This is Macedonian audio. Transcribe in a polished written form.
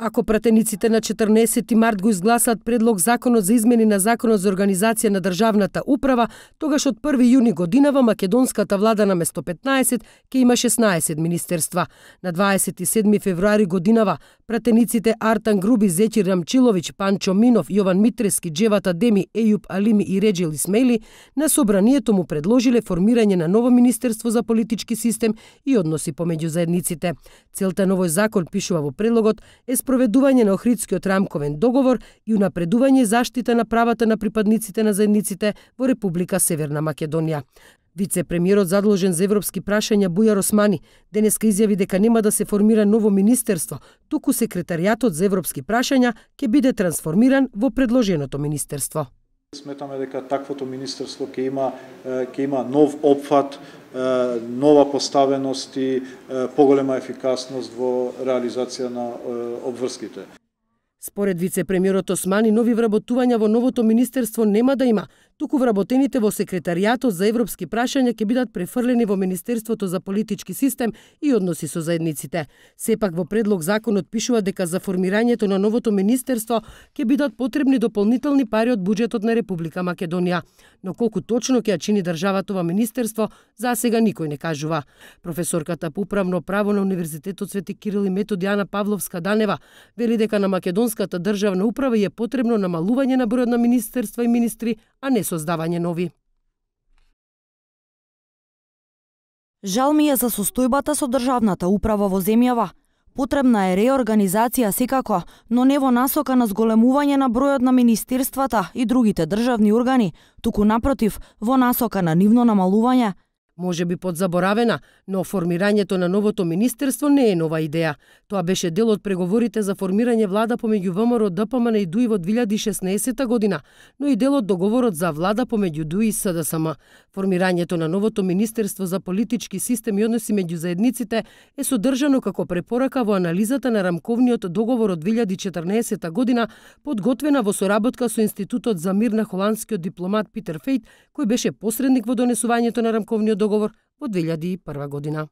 Ако пратениците на 14 март го изгласаат предлог законот за измени на законот за организација на државната управа, тогаш од 1 јуни годинава македонската влада наместо 15 ќе има 16 министерства. На 27 февруари годинава пратениците Артан Груби, Зечир Рамчиловиќ, Панчо Минов, Јован Митрески, Джевата Деми, Ејуп Алими и Реџил Исмели на собранието му предложиле формирање на ново министерство за политички систем и односи помеѓу заедниците. Целта на овој закон, пишува во предлогот, е спроведување на Охридскиот рамковен договор и унапредување заштита на правата на припадниците на заедниците во Република Северна Македонија. Вице-премиерот задолжен за европски прашања Бујар Османи денеска изјави дека нема да се формира ново министерство, туку секретаријатот за европски прашања ќе биде трансформиран во предложеното министерство. Сметаме дека таквото министерство ќе има нов опфат, нова поставеност и поголема ефикасност во реализација на обврските. Според вице-премиерот Османи, нови вработувања во новото министерство нема да има, туку вработените во секретаријатот за европски прашања ќе бидат префрлени во Министерството за политички систем и односи со заедниците. Сепак во предлог законот пишува дека за формирањето на новото министерство ќе бидат потребни дополнителни пари од буџетот на Република Македонија. Но колку точно ќе ја чини државата ова министерство, за сега никој не кажува. Професорката по управно право на Универзитетот Свети Кирил и Методи Ана Павловска-Данева вели дека на македонската државна управа е потребно намалување на бројот на министерства и министри, а не создавање нови. Жал ми е за состојбата со државната управа во земјава. Потребна е реорганизација секако, но не во насока на зголемување на бројот на министерствата и другите државни органи, туку напротив, во насока на нивно намалување. Може би подзаборавена, но формирањето на новото министерство не е нова идеја. Тоа беше дел од преговорите за формирање влада помеѓу ВМРО, ДПМН и ДУИ во 2016 година, но и дел од договорот за влада помеѓу ДУИ и СДСМ. Формирањето на новото министерство за политички систем и односи меѓу заедниците е содржано како препорака во анализата на рамковниот договор од 2014 година, подготвена во соработка со Институтот за мир на холандскиот дипломат Питер Фейт, кој беше посредник во донесувањето на рамковниот договор во 2001 година.